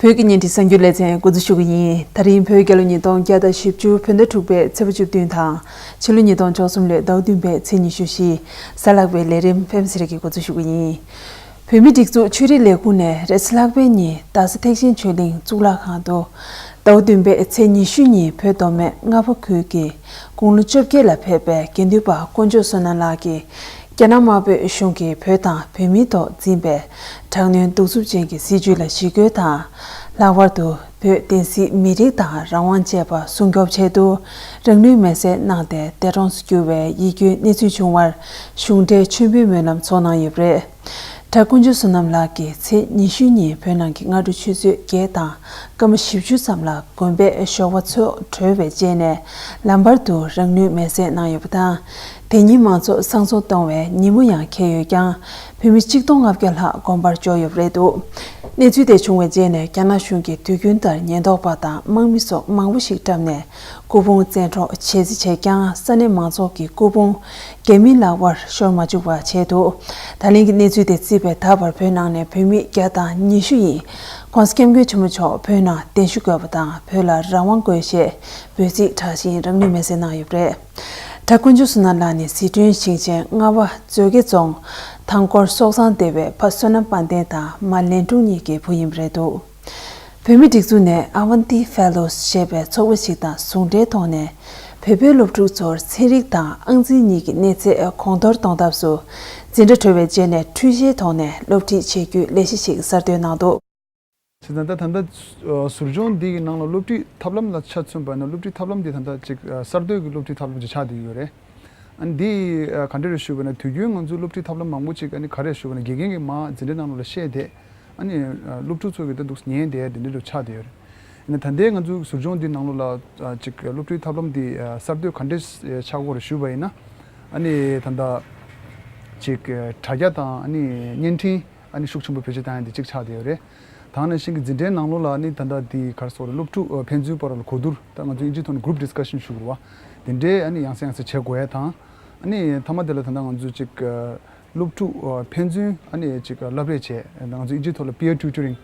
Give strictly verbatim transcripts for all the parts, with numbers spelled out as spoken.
བོད་ཀྱི་བརྙན་འཕྲིན་གསར་འགྱུར་ལེ་ཚན་འགོ་འཛུགས་ཞུ་གི་ཡིན། ད་རིང་བོད་རྒྱལ་ལོ་ཉིས་སྟོང་བརྒྱ་དང་བཞི་བཅུ་བོད་ཟླ་དྲུག་པའི་ཚེས་པ་བཅུ་བདུན་དང་། ཕྱི་ལོ་ཉིས་སྟོང་བཅུ་གསུམ་ལོའི་ཟླ་བ་བདུན་པའི་ཚེས་ཉི་ཤུ་བཞི། གཟའ་ལྷག་པའི་ལས་རིམ་ཕེམ་སི་རི་གིས་འགོ་འཛུགས་ཞུ་གི་ཡིན། བོད་མིའི་སྒྲིག་འཛུགས་ཆོས་རིག་ལས་ཁུངས་ནས་རེས་གཟའ་ལྷག་པའི་ཉིན་རྡ་ས་ཐེག་ཆེན་ཆོས་གླིང་གཙུག་ལག་ཁང་དུ། ཟླ་བ་བདུན་པའི་ཚེས་ཉི་ཤུ་ཉིན་བོད་མདོ་སྨད་རྔ་བ་ཁུལ་གྱི་དགུང་ལོ་བཅོ་བརྒྱད་ལ་ཕེབས་པའི་དགེ་འདུན་པ་དཀོན་མཆོག་བསོད་ནམས་ལགས་ཀྱིས། རྒྱ་ནག་དམར་པོའི་གཞུང་གིས་བོད་དང་བོད་མིའི་ཐོག་འཛིན་པའི་དྲག་གནོན་གདུག་རྩུབ་ཅན་གྱི་སྲིད་བྱུས་ལ་ཞི་རྒོལ་དང་། ལྷག་པར་དུ་བོད་བསྟན་སྲིད་མི་རིགས་དང་རང་དབང་བཅས་པ་སྲུང་སྐྱོབ་ཆེད་དུ་རང་ལུས་མེར་སྲེག་གནང་སྟེ་འདས་གྲོངས་སུ་གྱུར་བའི་ཡིད་སྐྱོའི་གནས་ཚུལ་བྱུང་བར་གཞུང་འབྲེལ་མཆོད་འབུལ་སྨོན་ལམ་ཚོགས་གནང་ཡོད་པ་རེད། གྲྭ་དཀོན་མཆོག་བསོད་ནམས་ལགས་ཀྱིས་ཚེས་ཉི་ཤུ་ཉིན་བོད་ནང་གི་སྔ་དྲོ་ཆུ་ཚོད་བརྒྱད་དང་སྐར་མ་བཞི་བཅུ་ཙམ་ལ་དགོན་པའི་ཞོགས་པ་ཚོགས་གྲོལ་བའི་རྗེས་ནས་ལམ་བར་དུ་རང་ལུས་མེར་སྲེག་གནང་ཡོད་པ་དང་། དེ་ཉིན་མང་ཚོགས་གསང་གསོལ་གཏོང་བའི་ཉིན་མོ་ཡང་འཁེལ་ཡོད་ཀྱང་། བོད་མི་ཆིག་སྟོང་ལྔ་བརྒྱ་ལྷག་དགོན་པར་འབྱོར་ཡོད་པ་རེད་འདུག་གནས་ཚུལ་དེ་བྱུང་བའི་རྗེས་ནས་རྒྱ་ནག་གཞུང་གིས་དུས་རྒྱུན་ལྟར་ཉེན་རྟོག་པ་དང་དམག་མི་སོགས་མང་པོ་ཞིག་བཀྲམ་ནས། སྐུ་ཕུང་བཙན་འཕྲོག་བྱེད་རྩིས་བྱས་ཀྱང་། ས་གནས་མང་ཚོགས་ཀྱིས་སྐུ་ཕུང་རྒྱ་མིའི་ལག་པར་ཤོར་མ་བཅུག་པ་བྱས་འདུག་ད་ལན་གྱི་གནས་ཚུལ་དེ་བརྩིས་པའི་ད་བར་བོད་ནང་ནས་བོད་མི་བརྒྱ་དང་ཉི་ཤུ་ཡིས་༸གོང་ས་༸སྐྱབས་མགོན་ཆེན་པོ་མཆོག་བོད་ནང་གདན་ཞུ་དགོས་པ་དང་། བོད་ལ་རང་དབང་དགོས་ཞེས་འབོད་ཚིག་གྲགས་ཤིང་རང་ལུས་མེར་སྲེག་གནང་ཡོད་པ་རེད། གྲྭ་དཀོན་མཆོག་བསོད་ནམས་ལགས་ནི་ཟི་ཁྲོན་ཞིང་ཆེན་རྔ་བ་མཛོད་དགེ་རྫོང་ཐང་སྐོར་སོག་བཟང་སྡེ་བའི་ཕ་བསོད་ནམས་དཔལ་ལྡན་དང་མ་ལན་ཀྲུང་གཉིས་ཀྱི་བུ་ཡིན་པ་རེད་འདུག་བོད་མིའི་སྒྲིག་འཛུགས་ནས་ཨ་ཝན་ཏི་ཕེ་ལོས་ཞེས་པའི་ཚོགས་པ་ཞིག་དང་ཟུང་འབྲེལ་ཐོག་ནས། བོད་པའི་སློབ་ཕྲུག་ཚོར་ཚན་རིག་དང་ཨང་རྩིས་གཉིས་ཀྱི་གནས་ཚད་གོང་མཐོར་གཏོང་ཐབས་སུ། འཛིན་གྲྭ་གྲོལ་བའི་རྗེས་ནས་འཕྲུལ་ཆས་ཐོག་ནས་སློབ་ཁྲིད་བྱེད་རྒྱུའི་ལས་གཞི་ཞིག་གསར་གཏོད་གནང་འདུག་བྱས་ཙང་ད་ད་ལྟ་ཟུར་སྦྱོང་འདི་གི་ནང་ལ་སློབ་ཁྲིད་ཐབས་ལམ་ལ་ཆ་མཚོན་པ་ཡིན་ན། སློབ་ཁྲིད་ཐབས་ལམ་འདི་ད་ལྟ་ཅིག་གསར་གཏོད་ཀྱི་སློབ་ཁྲིད་ཐབས་ལམ་ཅིག་ཆགས་བསྡད་ཡོད་རེད། ཨ་ནི་འདི་ག་འདྲ་རེད་ཞུས་པ་ན། དུས་རྒྱུན་ང་ཚོའི་སློབ་ཁྲིད་ཐབས་ལམ་མང་པོ་ཅིག་ཨ་ནི་ག་རེ་ཞུས་པ་ན། དགེ་རྒན་གྱིས་མར་འཛིན་གྲྭའི་ནང་ལོགས་ལ་བཤད་བསྡད། ཨ་ནི་སློབ་ཕྲུག་ཚོ་གིས་ད་འདུག་ཉན་བསྡད། དེ་འདྲ་ལོ་ཆགས་བསྡད་ཡོད་རེད། ཡིན་ན་ད་ལྟའི་ང་ཚོའི་ཟུར་སྦྱོང་འདི་ནང་ལོགས་ལ་ཅིག་སློབ་ཁྲིད་ཐབས་ལམ་འདི་གསར་གཏོད་ག་འདྲས་ཆགས་ཀྱི་ཡོད་རེད་ཞུས་པ་ཡིན་ན། ཨ་ནི་ད་ལྟ་ཅིག་དྲ་རྒྱ་དང་ཨ་ནི་བརྙན་འཕྲིན་ཨ་ནི་ཤུགས་ཆེན་པོ་བེད་སྤྱོད་བཏང་ཡ་འདི་གཅིག་ཆགས་བསྡད་ཡོད་རེད། ད་ག་ནང་བཞིན་གྱི་འཛིན་གྲྭའི་ནང་ལོགས་ལ་ཨ་ནི་ད་ལྟ་འདི་ག་རེ་ཟེར་དགོས་རེད། སློབ་ཕྲུག་ཕན་ཚུན་བར་ལ་གོ་བསྡུར། ད་ང་ཚོ་ཨིན་ཇིའི་ཐོག་ནས་གུ་རུབ་ཌི་སི་ཀ་ཤན་ཞུ་གི་རེད་བ། དེ་འདྲའི་ཨ་ནི་ཡང་སེ་ཡང་སེ་བྱེད་དགོས་ཡ་དང་། ཨ་ནི་མཐའ་མ་དེ་ལ་ད་ལྟ་ང་ཚོ་ཅིག་སློབ་ཕྲུག་ཕན་ཚུན་ཨ་ནི་ཅིག་བསླབ་རེས་བྱས། ང་ཚོ་ཨིན་ཇིའི་ཐོག་ལ་peer tutoring།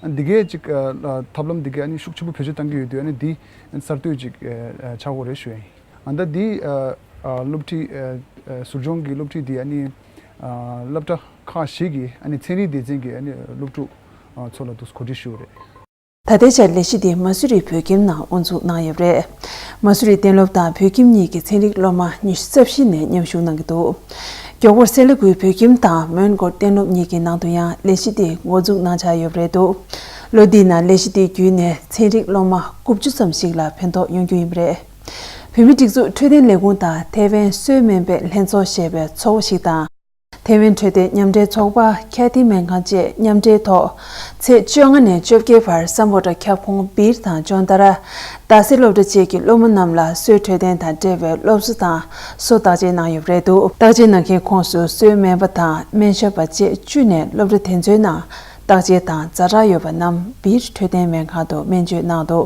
ཨ་ནི་འདི་གའི་ཅིག་ཐབས་ལམ་འདི་གའི་ཨ་ནི་ཤུགས་ཆེན་པོ་བེད་སྤྱོད་གཏང་གི་ཡོད་དུས། ཨ་ནི་འདི་གསར་གཏོད་ཅིག་ཆགས་ཀྱི་ཡོད་རེད་ཞུ་ཡ་ཡིན། ཨ་ད་འདི་སློབ་ཁྲིད་ཟུར་སྦྱོང་གི་སློབ་ཁྲིད་འདི་ཨ་ནི་སློབ་གྲྭ་ཁག་བཞི་གི་ཨ་ནི་ཚན་རིག་སྡེ་ཚན་གྱི་ཨ་ནི་སློབ་ཕྲུག་ཚོ་ལ་འདུག་གོ་སྒྲིག་ཞུས་པ་རེད། ད་ལྟའི་ཆར་ལས་གཞི་འདི་མ་སུ་རི་བོད་ཁྱིམ་ནང་དབུ་འཛུགས་གནང་ཡོད་པ་རེད། མ་སུ་རི་གཏན་སློབ་དང་བོད་ཁྱིམ་གཉིས་ཀྱི་ཚན་རིག་སློབ་མ་ཉི་ཤུ་རྩ་བཞི་ནས་མཉམ་ཞུགས་གནང་གི་འདུག་མགྱོགས་པོར་སེ་ལ་ཀུའི་བོད་ཁྱིམ་དང་མོན་གྷོ་གཏན་སློབ་གཉིས་ཀྱི་ནང་དུ་ཡང་ལས་གཞི་འདི་འགོ་འཛུགས་གནང་འཆར་ཡོད་པ་རེད་འདུག་ལོ་འདིའི་ནང་ལས་གཞི་འདི་བརྒྱུད་ནས་ཚན་རིག་སློབ་མ་དགུ་བཅུ་ཙམ་ཞིག་ལ་ཕན་ཐོགས་ཡོང་རྒྱུ་ཡིན་པ་རེད། བོད་མིའི་སྒྲིག་འཛུགས་འཕྲོད་བསྟེན་ལས་ཁུངས་དང་ཐའེ་ཝན་གསོས་སྨན་པའི་ལྷན་ཚོགས་ཞེས་པའི་ཚོགས་པ་ཞིག་དང་། ཐའེ་ཝན་འཕྲོད་བསྟེན་མཉམ་འབྲེལ་ཚོགས་པ་ཁྱ་ཐི་སྨན་ཁང་བཅས་མཉམ་འབྲེལ་ཐོག་ཚེས་བཅོ་ལྔ་ནས་བཅོ་བརྒྱད་བར་སམ་བྷོ་ཊ་ཁྱབ་ཁོངས་སྦིར་དང་ཅོན་ཏ་ར། རྡ་སའི་སློབ་གྲྭ་བཅས་ཀྱི་སློབ་མ་རྣམས་ལ་གསོས་འཕྲོད་བསྟེན་དང་འབྲེལ་བའི་སློབ་གསོ་དང་གསོ་བརྟག་དཔྱད་གནང་ཡོད་པ་རེད་འདུག་བརྟག་དཔྱད་གནང་མཁན་ཁོངས་སུ་གསོས་སྨན་པ་དང་སྨན་ཞབས་པ་བཅས་བཅུ་ནས་སློབ་གྲྭ་དེ་ཚོའི་ནང་བརྟག་དཔྱད་དང་ཛ་དྲག་ཡོད་པ་རྣམས་སྦིར་འཕྲོད་བསྟེན་སྨན་ཁང་དུ་སྨན་བཅོས་གནང་འདུག་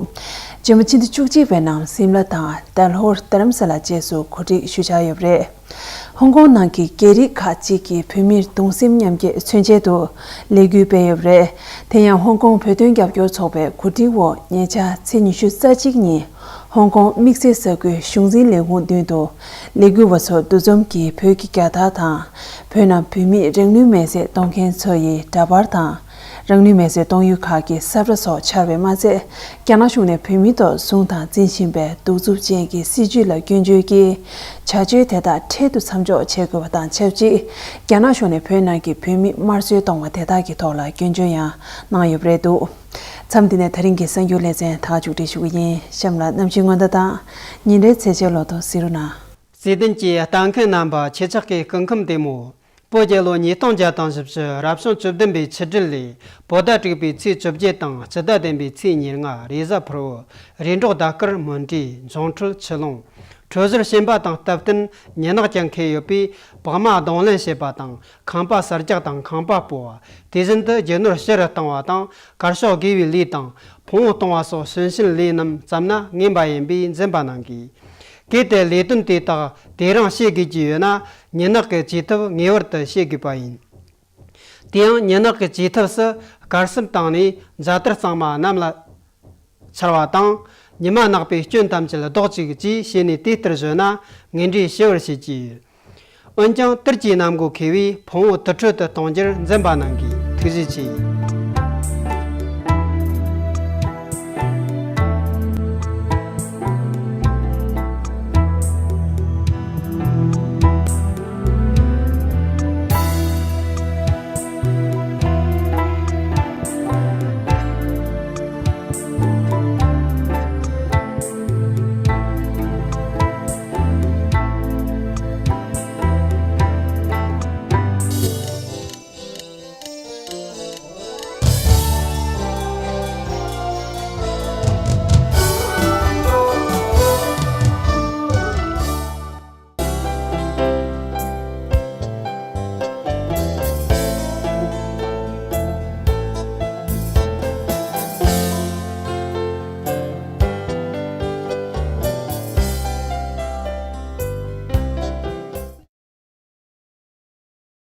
རྗེས་མ་ཕྱི་ཟླ་བཅུ་གཅིག་པའི་ནང་སིམ་ལ་དང་དལ་ཧོར་དྷ་རམ་ས་ལ་བཅས་སུ་གོ་སྒྲིག་ཞུ་འཆར་ཡོད་པ་རེད། ཧོང་ཀོང་ནང་གི་རྒྱ་རིགས་ཁག་ཅིག་གིས་བོད་མིར་གདུང་སེམས་མཉམ་སྐྱེད་མཚོན་ཆེད་དུ་ལས་འགུལ་སྤེལ་ཡོད་པ་རེད། དེ་ཡང་ཧོང་ཀོང་བོད་དོན་རྒྱབ་སྐྱོར་ཚོགས་པའི་གོ་སྒྲིག་འོག་ཉེ་ཆར་ཚེས་ཉི་ཤུ་རྩ་གཅིག་ཉིན་ཧོང་ཀོང་དམིགས་བསལ་ས་ཁུལ་གཞུང་འཛིན་ལས་ཁུངས་མདུན་དུ་ལས་འགུལ་བ་ཚོ་འདུ་འཛོམས་ཀྱིས་བོད་ཀྱི་རྒྱལ་དར་དང་། བོད་ནང་བོད་མིས་རང་ལུས་མེར་སྲེག་གཏོང་མཁན་ཚོ་ཡི་འདྲ་པར་དང་། རང་ལུས་མེར་སྲེག་གཏོང་ཡུལ་ཁག་གི་ས་བཀྲ་སོགས་འཕྱར་བས་མ་ཚད། རྒྱ་ནག་གཞུང་ནས་བོད་མིའི་ཐོག་བཟུང་དང་འཛིན་བཞིན་པའི་གདུག་རྩུབ་ཅན་གྱི་སྲིད་བྱུས་ལ་སྐྱོན་བརྗོད་ཀྱིས། བྱ་སྤྱོད་དེ་དག་འཕྲལ་དུ་མཚམས་འཇོག་བྱེད་དགོས་པ་དང་ཆབས་ཅིག་རྒྱ་ནག་གཞུང་ནས་བོད་ནང་གི་བོད་མི་དམར་གསོད་གཏོང་བ་དེ་དག་གི་ཐོག་ལ་སྐྱོན་བརྗོད་ཡང་གནང་ཡོད་པ་རེད་འདུག་མཚམས་འདི་ནས་ད་རིང་གི་གསར་འགྱུར་ལེ་ཚན་ད་ག་མཇུག་སྒྲིལ་ཞུ་གི་ཡིན། གཤམ་ལ་གནམ་གཤིས་སྔོན་བརྡ་དང་། ཉིན་རེའི་ཚེས་ཆའི་ལོ་ཐོ་གཟིགས་རོགས་གནང་། བརྩེ་ལྡན་གྱི་ལྟ་མཁན་རྣམ་པ། ཁྱེད་ཅག་གི་སྐུ་ཁམས་བདེ་མོ། བོད་རྒྱལ་ལོ་ཉིས་སྟོང་བརྒྱ་དང་བཞི་བཅུ་རབ་བྱུང་བཅུ་བདུན་པའི་ཆུ་སྦྲུལ་ལོའི་བོད་ཟླ་དྲུག་པའི་ཚེས་བཅོ་བརྒྱད་དང་སྤྱི་ཟླ་བདུན་པའི་ཚེས་ཉེར་ལྔ། རེས་གཟའ་ཕུར་བུ། རེས་འགྲོགས་ཟླ་སྐར་མུན་འདྲེས། འབྱུང་འཕྲོད་ཆུ་ཀླུང་། འཕྲོད་གཟུགས་ཞན་པ་དང་སྟབས་བསྟུན་ཉི་ནག་ཀྱང་འཁེལ་ཡོད་པས། བག་མ་གདོང་ལེན་བྱེད་པ་དང་། ཁང་པ་གསར་རྒྱག་དང་ཁང་པ་སྤོ་བ། དེ་བཞིན་དུ་རྒྱུ་ནོར་ཕྱི་རུ་གཏོང་བ་དང་། དཀར་ཕྱོགས་དགེ་བའི་ལས་དང་། ཕུང་བོ་གཏོང་བ་སོགས་གསོན་གཤིན་ལས་རྣམས་བརྩམས་ན་ངན་པ་ཡིན་པས་འཛེམ་པ་གནང་དགོས། གལ་ཏེ་ལས་དོན་དེ་དག་དེ་རིང་བྱེད་དགོས་ཀྱི་ཡོད་ན། ཉི་ནག་གི་བཅོས་ཐབས་ངེས་པར་དུ་བྱེད་དགོས་པ་ཡིན། དེ་ཡང་ཉི་ནག་གི་བཅོས་ཐབས་སུ་ གར་སིབ་བཏང་ནས་མཛའ་དར་གཙང་མ་གནམ་ལ་འཕྱར་བ་དང་། ཉི་མ་ནག་པོའི་སྐྱོན་ཐམས་ཅད་ལྡོག་ཅིག་ཅེས་བྱས་ནས་དེ་ལྟར་བཟོས་ན་ངན་འབྲས་ཞི་བར་བྱེད་ཀྱི་ཡོད། འོན་ཀྱང་དར་གྱི་གནམ་སྒོ་ཁེལ་བས་ཕུང་བོ་དུར་ཁྲོད་དུ་གཏོང་རྒྱུར་འཛེམ་པ་གནང་གིས། ཐུགས་རྗེ་ཆེ།